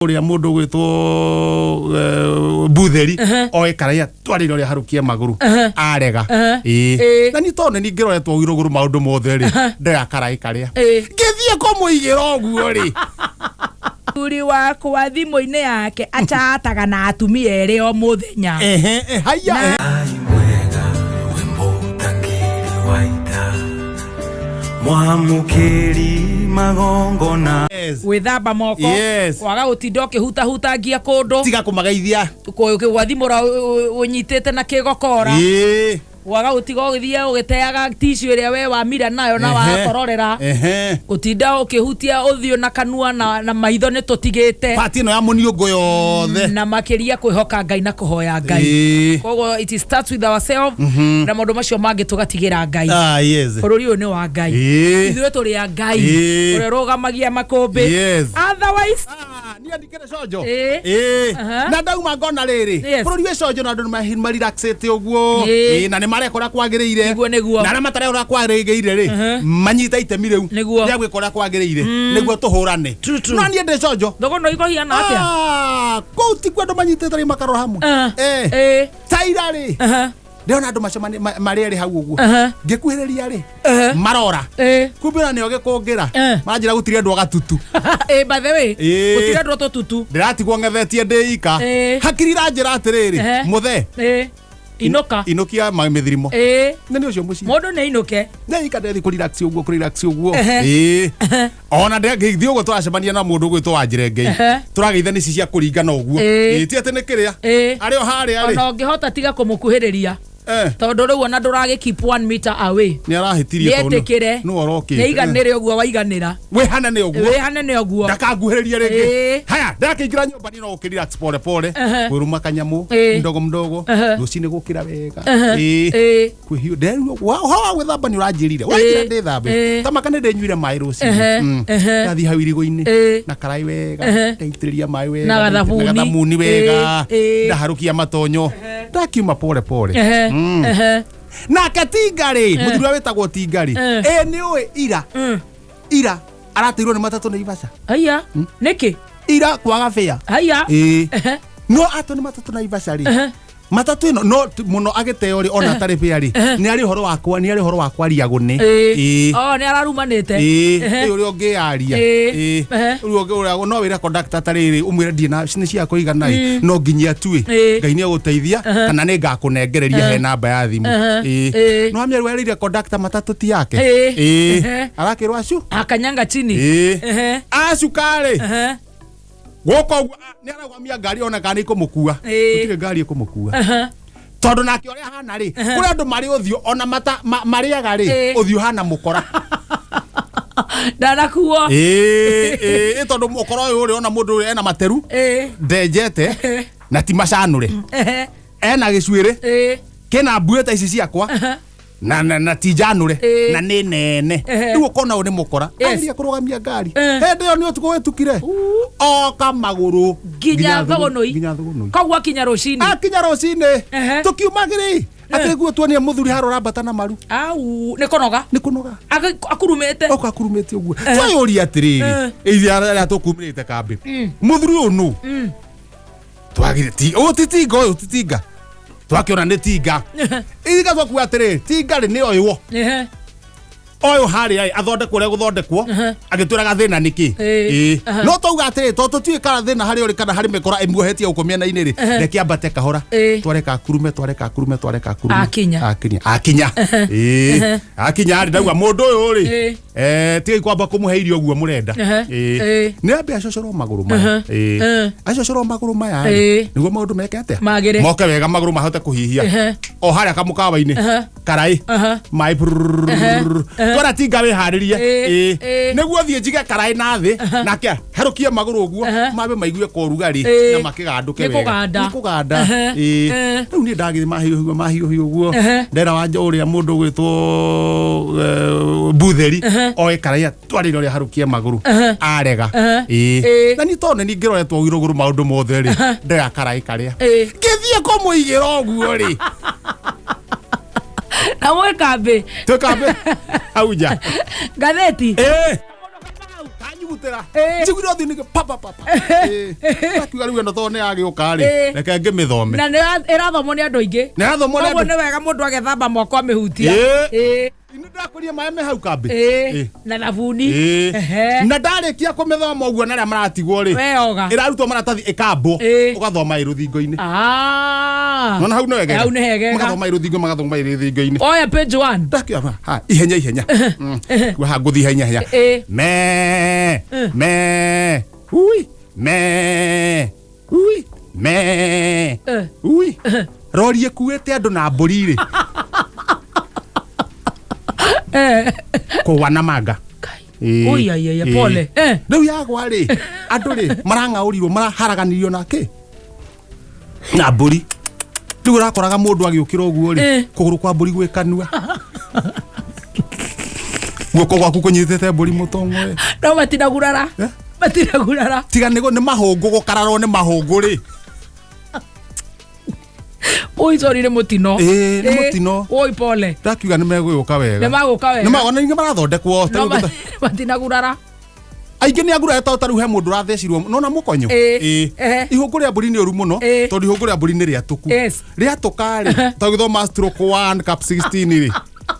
Ũrĩa mũndũ ũgwĩtwo Butheri oe karai atwarĩre ũrĩa harũkie magũrũ arega. Ĩĩ. Na niĩ tondũ nĩ niĩ ngĩroretwo irũgũrũ maũndũ mothe rĩ, ndoya karai karĩa ngĩthiĩ kũmũigĩra ũguo rĩ. Mũthuri wakwa thimũ-inĩ yake achataga na atumia erĩ o mũthenya. Ehe, eh, haiya, ehe. Ai mwega wĩ mũtangĩri wa ita mwamũkĩri magongona. Yes. Gwĩthamba moko. Kwaga gũtinda ũkĩhutahutangia kũndũ. Tiga kũmageithia. Gwathimũra ũnyitĩte na kĩgokora. Kwaga gũtiga ũgĩthiĩ ũgĩteaga tissue ĩrĩa we wamira nayo na wakororera. Gũtinda ũkĩhutia ũthiũ na kanua na maitho nĩ tũtigĩte. Pati ĩno ya mũniũngũ yothe. Na makĩria kwĩhoka Ngai na kũhoya Ngai. Koguo it starts with ourselves na maũndũ macio mangĩ tũgatigĩra Ngai. Ah, yes. Bũrũri ũyũ nĩ wa Ngai. Ithuĩ tũrĩ a Ngai ũrĩa ũrũgamagia makũmbĩ. Otherwise Ah, niĩ ndikĩrĩ conjo. Aha. Na ndauma ngona rĩrĩ, bũrũri wĩ conjo na andũ nĩ marelaxĩte ũguo. Ĩĩ, na nĩ mareka ũrĩa kwagĩrĩire. Nĩguo, nĩguo. Na arĩa matareka ũrĩa kwagĩrĩire rĩ, manyita itemi rĩu rĩa gwĩka ũrĩa kwagĩrĩire nĩguo tũhũrane. True, true. No niĩ ndĩ conjo. Thũgũnũ ikũhiana atĩa? Ah, kũu tikuo andũ manyitĩte rĩ makarora hamwe. Taira rĩ, ndĩrona andũ macemani marĩ erĩ hau ũguo. Ngĩkuhĩrĩria rĩ, marora. Kumbe ona nĩo gĩkũngĩra. Manjĩra gũtirĩ andũ agatutu. By the way, gũtirĩ andũ atũtutu. Ndĩratigwo ng'ethetie ndĩ ika. Hakiri iranjĩra atĩrĩrĩ, mũthee. Inũka. Inũkia mĩthirimo. Nĩ nĩ ũcio mũciĩ. Mũndũ nĩ ainũke. Nĩ ika ndĩrathiĩ kũ relax ũguo, kũ relax ũguo. Ona ndĩrathiĩ ũguo tũracemania na mũndũ ũgwĩtwo Wanjĩrengei. Tũrageithania ici cia kũringana ũguo. Ĩĩ, ti atĩ nĩ kĩrĩa. Arĩ o harĩa rĩ. Ona ũngĩhota tiga kũmũkuhĩrĩria. Tondũ rĩu ona ndũragĩ keep 1 meter away. Nĩ arahĩtirie tondũ Nĩetĩkĩre. nĩwe ũrokĩte. Nĩaiganĩre ũguo waiganĩra. Wĩhane nĩ ũguo. Wĩhane nĩ ũguo. Ndakanguhĩrĩrie rĩngĩ. Haya, ndakĩingĩra nyũmba niĩ no gũkĩ relax pole pole. Kwĩrũma kanyamũ, mdogo mdogo. Rũcinĩ gũkĩra wega. Kwĩhiũ nderirwo ũhoro wa gwĩthamba nĩ ũranjĩrire. Ũranjĩra ndĩthambe. Tamaka nĩ ndĩnyuire maĩ rũcinĩ. Ndathiĩ hau irigo-inĩ na karai wega. Ndaitĩrĩria maĩ wega. Na gathabuni. Na gathabuni wega. Ndaharũkia matonyo. Ndakiuma pole pole. Nake tinga rĩ, mũthuri ũrĩa wĩtagwo tinga rĩ, ĩ nĩ ũĩ ira. Ira arateirwo nĩ matatũ nĩ Ibaca. Haiya. Nĩkĩ? Ira kwaga fare. Haiya. Ĩĩ. No atwo nĩ matatũ na Ibaca rĩ. Matatũ ĩno no mũno agĩteo rĩ, ona atarĩ fare rĩ, nĩ arĩ ũhoro wa kwa nĩ arĩ ũhoro wa kwaria gũnĩ. Ĩĩ. Oh, nĩ ararumanĩte. Ĩĩ, ĩ ũrĩa ũngĩyaria. Ĩĩ. Rĩu ũrĩa no wĩre conductor ta rĩrĩ ũmwĩre ndirĩ na nĩ cia kũigana ĩ, no nginya atue. Ngai nĩ egũteithia kana nĩ ngakũnengereria he namba ya thimũ. Ĩĩ. No amĩaru erĩire conductor matatũ ti yake. Ĩĩ. Arakĩrwo acu. Akanyanga chini. Ĩĩ. Acuka rĩ. Gũka ũguo nĩ ararũgamia ngari ona kana nĩ ikũmũkua. Gũtirĩ ngari ĩkũmũkua. Tondũ nake ũrĩa ahana rĩ, kũrĩ andũ marĩ ũthiũ ona mata marĩaga rĩ, ũthiũ hana mũkora. Ndanakuo. Ĩĩ, ĩĩ, tondũ mũkora ũyũ ũrĩ ona mũndũ ũyũ ena materu, ndenjete, na ti macanũre. Ena gĩcuĩrĩ, kĩna mbuĩ ta ici ciakwa, na ti njanũre, na nĩ nene. Rĩu ũkona ũyũ nĩ mũkora. Ageria kũrũgamia ngari. Hĩndĩ ĩyo nĩ ũtukũ wĩtukire. Oka magũrũ. Nginya Thũgũnũi. Nginya Thũgũnũi. Koguo akinya rũcinĩ. Akinya rũcinĩ. Tũkiuma rĩ, atĩ guo tuonie mũthuri harĩa ũrambata na maru. Au, nĩ kũnoga. Nĩ kũnoga. Akurumĩte. Oka akurumĩte ũguo. Tweyũria atĩrĩrĩ, ithuĩ arĩa tũkumĩrĩte kambĩ. Mũthuri ũyũ nũ? Twagire ti, ũyũ ti tinga, ũyũ ti tinga. Twakĩona nĩ tinga. Ithuĩ twakuga atĩrĩrĩ, tinga rĩ nĩ oywo. Oyũ harĩa ĩ, athondekwo ũrĩa gũthondekwo, agĩtwĩraga thĩna nĩ kĩ. Ĩĩ. No twauga atĩrĩ, tondũ tũtiũĩ kana thĩna harĩa ũrĩ kana harĩ mĩkora ĩmuohetie gũkũ mĩena-inĩ rĩ, reke ambate kahora. Twareka akurume, twareka akurume, twareka akurume. Akinya. Akinya. Akinya. Ĩĩ. Akinya rĩ, ndauga mũndũ ũyũ rĩ, tigai kwamba kũmũhe irio ũguo mũrenda. Ĩĩ. Nĩ ambe acocorwo magũrũ maya. Ĩĩ. Acocorwo magũrũ maya rĩ, nĩguo maũndũ meke atĩa? Magĩre. Moke wega magũrũ mahote kũhihia. O harĩa kamũkawa-inĩ. Karaĩ. Maĩ brrrr. Twara tinga wĩharĩrie. Ĩĩ. Ĩĩ. Nĩguo thiĩ njige karaĩ na thĩ, nake herũkie magũrũ ũguo, mambe maigue korugarĩ na makĩgandũke Nĩ wega. kũganda. Nĩ kũganda. Ĩĩ. Rĩu niĩ ndagĩthiĩ mahiũhiũ mahiũhiũ ũguo. Ndera wanja ũrĩa mũndũ ũgwĩtwo Butheri oe karaĩ atwarĩre ũrĩa harũkie magũrũ. Arega. Ĩĩ. Na niĩ tondũ nĩ niĩ ngĩroretwo irũgũrũ maũndũ mothe rĩ, ndoya karaĩ karĩa. Ngĩthiĩ kũmũigĩra ũguo rĩ. Na mwĩ kambĩ. Twĩ kambĩ. Hau nja. Ngathĩti. Ĩĩ. Kanyuguto. Ndakĩmĩrutĩra. Ĩĩ. Njiguire ũthiũ ningĩ pa pa pa pa. Ĩĩ. Ndakiuga rĩu ĩno tondũ nĩ yagĩũka rĩ, Ĩĩ. reke ngĩmĩthome. Na nĩ ĩrathomwo nĩ andũ aingĩ. Nĩ ĩrathomwo nĩ Koguo andũ. nĩ wega mũndũ agethamba moko amĩhutia. Ĩĩ. Ĩĩ. Nĩ ndakũria maĩ me hau kambĩ. Ĩĩ. Ĩĩ. Na thabuni. Ĩĩ. Ehe. Na ndarĩkia kũmĩthoma ũguo na arĩa maratigwo rĩ, Weoga. ĩrarutwo maratathi ĩkambwo, Ĩĩ. ũgathoma ĩ rũthingo-inĩ. Ah. Nona hau nĩ wegega. Hau nĩ hegega. Magathoma ĩ rũthingo, magathoma ĩ rũthingo-inĩ. Oya page 1. Ndakiuga ha ihenya ihenya. Kuga ha ngũthiĩ ihenya ihenya. Ĩĩ. Me me ui me ui me Eh. ui rori ĩkuĩte andũ na mbũri rĩ Eh. kũgwa na manga. Kai. Ĩĩ. Oi ai ai Ĩĩ. pole. Eh. Rĩu yagwa rĩ, andũ rĩ marang'aũrirwo, maraharaganirio na kĩ na mbũri. Rĩu ũrakoraga mũndũ agĩũkĩra ũguo rĩ, Eh. kũgũrũ kwa mbũri gwĩ kanua, guoko gwaku kũnyitĩte mbũri mũtong'oe. No matinagurara. Eh? Matinagurara. Tiga nĩ nĩ mahũngũ gũkararwo nĩ mahũngũ rĩ. Oi sorry nĩ mũtino. Ĩĩ, nĩ Ĩĩ. mũtino. Oi pole. Ndakiuga nĩ megũgĩũka wega. Nĩ magũka wega. Nĩ magona ningĩ marathondekwo ta No rĩu matinagurara. Aingĩ nĩ angurare tondũ ta rĩu he mũndũ ũrathecirwo nona mũkonyo. Ĩĩ. Ĩĩ. Ehe. Ihũngũ rĩa mbũri nĩ ũru mũno Ĩĩ. tondũ ihũngũ rĩa mbũri nĩ rĩatũku. Yes. Rĩatũka rĩ, ta ũgĩthoma stroke 1 cap 16 rĩ,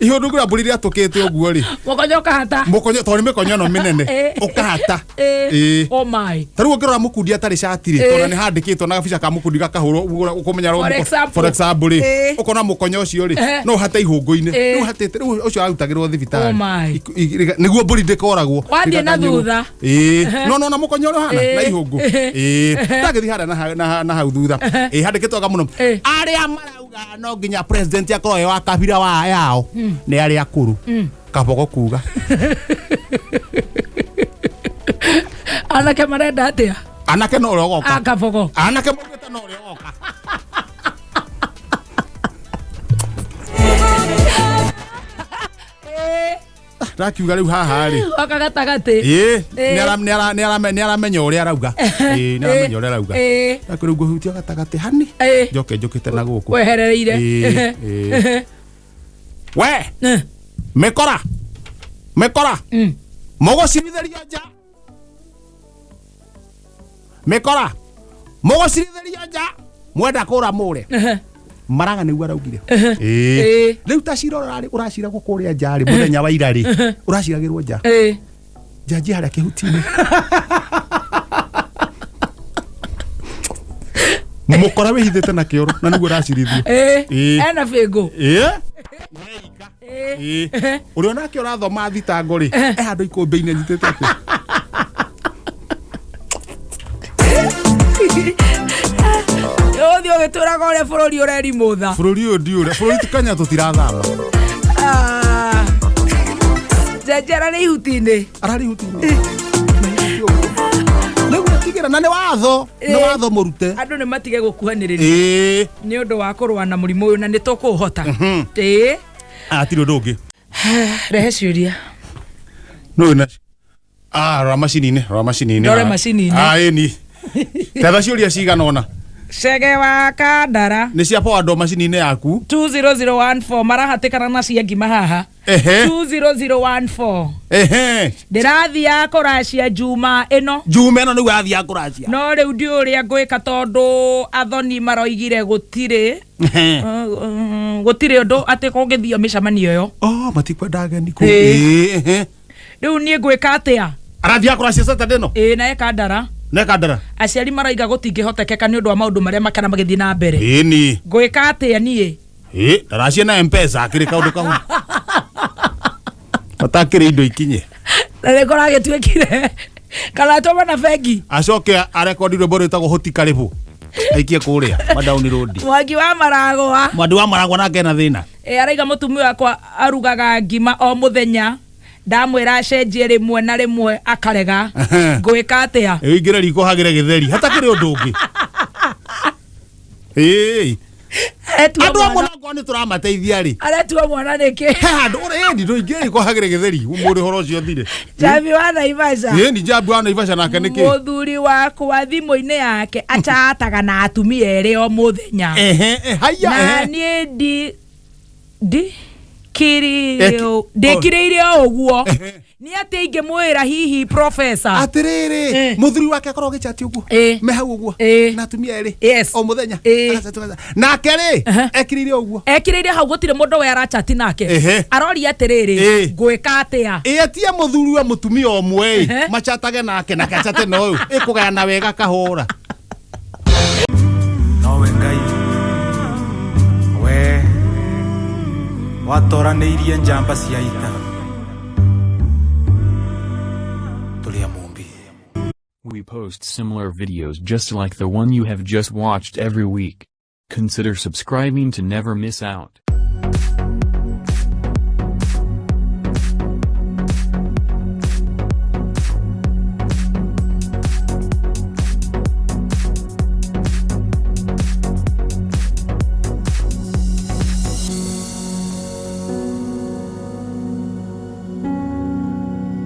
ihũngũ rĩa mbũri rĩatũkĩte ũguo rĩ, Mũkonyo ũkahata. mũkonyo tondũ nĩ mĩkonyo ĩno mĩnene, Ĩĩ. ũkahata. Ĩĩ. Ĩĩ. Oh my. Ta rĩu ũngĩrora mũkundi atarĩ cati rĩ, Ĩĩ. tondũ nĩ handĩkĩtwo na gabica ka mũkundi gakahũrwo ũguo ũkũmenya For example. for example rĩ, Ĩĩ. ũkona mũkonyo ũcio rĩ, Ehe. no ũhate ihũngũ-inĩ. Ĩĩ. Rĩu ũhatĩte, rĩu ũcio arutagĩrwo thibitarĩ. Oh my. Nĩguo mbũri ndĩkoragwo. Wathiĩ na Ndĩgakanyũrwo. thutha. Ĩĩ. No nona mũkonyo ũrĩa ũhana Ĩĩ. na ihũngũ. Ĩĩ. Ĩĩ. Ndagĩthiĩ harĩa na hau thutha. Ĩĩ, handĩkĩtwo wega mũno. Ĩĩ. Arĩa marauga no nginya president akorwo e wa kabira wa yao nĩ arĩa akũrũ. Kabogo kuga. Anake marenda atĩa? Anake no ũrĩa ũgoka. Ah, Kabogo. Anake maugĩte no ũrĩa ũgoka. Ndakiuga rĩu haha rĩ. Oka gatagatĩ. Ĩĩ, Ĩĩ. nĩ aramenya ũrĩa arauga. Ĩĩ, nĩ aramenya ũrĩa arauga. Ĩĩ. Ndakwĩra ngũhutia gatagatĩ hani. Ĩĩ. Njoke njũkĩte na gũkũ. Weherereire. Ĩĩ, ĩĩ. We, Eh. mĩkora. Mĩkora. Mm. Mũgũcirithĩrio nja. Mĩkora. Mũgũcirithĩrio nja. Mwenda kũra mũre. Ehe. Maraga nĩguo araugire. Ĩĩ. Ĩĩ. Rĩu ta cira ũrarĩ ũraciragwo kũrĩa nja rĩ, mũthenya wa ira rĩ, ũraciragĩrwo nja. Ĩĩ. Njanji harĩa kĩhuti-inĩ. Mũkora wĩhithĩte na kĩoro na nĩguo ũracirithio. Ĩĩ. Ĩĩ. Ena bĩngũ. Ĩĩ. Ĩĩ. Ĩĩ. Ũrĩa onake ũrathoma thitango rĩ, e handũ ikũmbĩ-inĩ anyitĩte atĩ. Ũthiĩ ũgĩtwĩraga ũrĩa bũrũri ũrerimũtha. Bũrũri ũyũ ndiũrĩa, bũrũri Kenya tũtirathama. Ah. Njenjera nĩ ihuti-inĩ. Ararĩ ihuti-inĩ. Nĩguo tigĩra na nĩ watho, nĩ Ĩĩ. watho mũrute. Andũ nĩ matige gũkuhanĩrĩria Ĩĩ. nĩ ũndũ wa kũrũa na mũrimũ ũyũ na nĩ tũkũũhota. Ĩĩ. Hatirĩ ũndũ ũngĩ. Rehe ciũria. Nũ na Ah, rora macini-inĩ, rora macini-inĩ. Ndore macini-inĩ. Ah, ĩni. Tetha ciũria cigana ũna. Cege wa Kandara. Nĩ cia forward macini-inĩ yaku. 20014 marahatĩkana na cia ngima haha. Ehe. 20014 Ehe. ndĩrathiaga kũracia njuma ĩno Njume ĩno nĩguo athiaga kũracia. no rĩu ndiũĩ ũrĩa ngwĩka tondũ athoni maroigire gũtirĩ Ehe. gũtirĩ ũndũ atĩ kũngĩthio mĩcemanio ĩyo. Oh, matikwenda ageni kũu. Ĩĩ. Ĩĩ, ehe. Rĩu niĩ ngwĩka atĩa? Arathiaga kũracia Saturday ĩno? Ĩĩ, na ĩkandara. Na ĩkandara. Aciari maroiga gũtingĩhotekeka nĩ ũndũ wa maũndũ marĩa makana magĩthiĩ na mbere. Ĩni. Ngwĩka atĩa niĩ? Ĩĩ, ndaracia na M-Pesa akĩrĩ kaũndũ kau. Matakĩrĩ indo ikinye. Na nĩ kũragĩtuĩkire kana tũma na bengi. Acoke arekondi rwĩmbo rwĩtagwo Hoti Karibu. Aikie kũrĩa madaũni Mwangi wa Maragwa. Mwangi wa Maragwa nake ena thĩna. Ĩ, araiga mũtumia wakwa arugaga ngima o mũthenya, ndamwĩra acenjie rĩmwe na rĩmwe akarega. Ngwĩka atĩa? Ũingĩre riko hagĩre gĩtheri hatakĩrĩ ũndũ ũngĩ. Ĩĩ. Aretua Andũ amwe mwana- nakorwo nĩ tũramateithia rĩ, aretua mwana nĩkĩ? he handũ ĩni ndũingĩre riko hagĩre gĩtheri mũrĩ ũhoro ũcio ũthire. Njambi wa Naivasha. Ĩni njambi wa Naivasha nake nĩkĩ? Mũthuri wakwa thimũ-inĩ yake achataga na atumia erĩ o mũthenya. Ehe, eh, haiya, Na ehe. niĩ ndi Eki- ndikirĩire o ũguo. Nĩ atĩ ingĩmwĩra hihi professor? Atiriri, muthuri wake akorwo agĩchati ũguo, me hau ũguo na atumia erĩ o mũthenya. Agachati, agachati. Nake rĩ, ekirire ũguo. Ekĩrĩire hau, gũtirĩ mũndũ we arachati nake. Aroria atĩrĩrĩ, ngwĩka atĩa? Ĩetie mũthuri wa mũtumia ũmwe ĩ, machatage nake, nake achate na ũyũ, ĩkũgayana wega kahũra. Nowe Ngai, we watoranĩirie njamba cia ita tũrĩ a Mũmbi. We post similar videos just like the one you have just watched every week. Consider subscribing to never miss out.